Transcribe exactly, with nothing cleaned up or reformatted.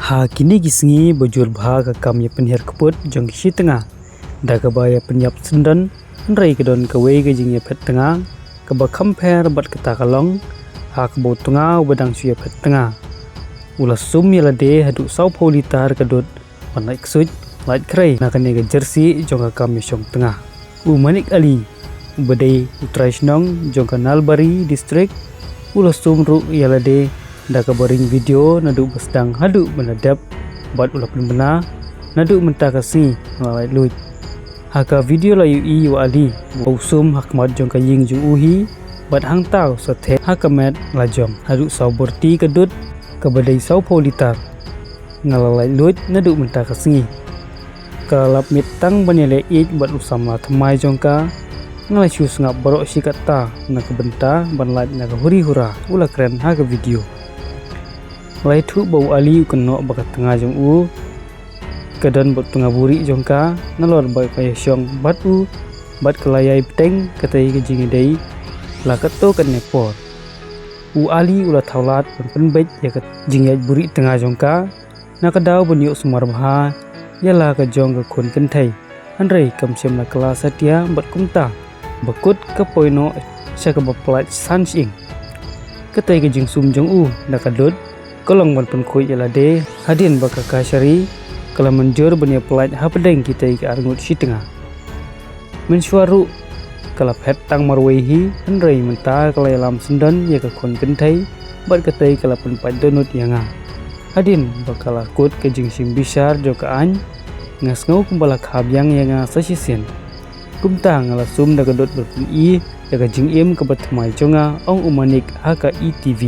Ha kine ki sngi ba jur bha ka kam ïa pynhiar kput jong ki shi tnga da kaba ïa pynïap syndon, hynrei ka don kawei ka jingïaphet tnga kaba kham pher bad kata ka long ha kaba u tnga uba dang shu ïaphet tnga u la sum ïa lade haduh sawphew litar ka dud ban lait ksuid lait khrei na kane ka jersey jong ka kam ïashong tnga. U Manik Ali, uba dei u trai shnong jong ka Nalbari District, u la sum ruh ïa lade da kaba ring video naduh ba sdang haduh ba la dep bad u la pynbna, naduh mynta ka sngi nga la lait luid. Ha ka video la ïohi ïa u Ali ba u sum ha khmat jong ka ïing jong u hi bad hangta u sa thep ha ka met la jong haduh saw bor ti ka dud kaba dei sawphew litar. Nga la lait luid naduh mynta ka sngi. Ka la lap miet tang ban ïaleh ïeit bad u samla thymmai jong ka. Nga la shu sngap baroh shi katta na ka bynta ban lait na ka huri hura, u la kren ha ka video. Nga la ïathuh ba u Ali u kynnoh ba ka tnga jong u ka don bad u tnga buri jong ka nalor ba ka ïashong bad u bad ka la ïai bteng katei ka jingïadei la katto katne por. U Ali u la thaw lad ban pynbeit ïa ka jingïaid buri tnga jong ka na ka daw ban ïoh sumar bha ïa la ka jong ka khun kynthei. Hynrei kam shym la kylla satia bad kumta ba kut ka poi noh sha kaba pynlait san shyieng. Katei ka jingsum jong u da ka dud ka long ban pynkhuid ïa lade hadien ba ka kashari ka la mynjur ban ïa pynlait hapdeng kitei ki arngut shi tnga. Mynshuwa ruh ka la phet tang marwei hi, hynrei mynta ka la ïalam syndon ïa ka khun kynthei bad katei ka la pynpait dohnud ïa nga. Hadien ba ka la kut ka jingshim bishar jong ka aiñ, nga sngew kumba la kha biang ïa nga sa shisien. Kumta nga la sum da ka dud ban pyni ïa ka jingim kaba thymmai jong nga, ong u Manik ha ka E T V.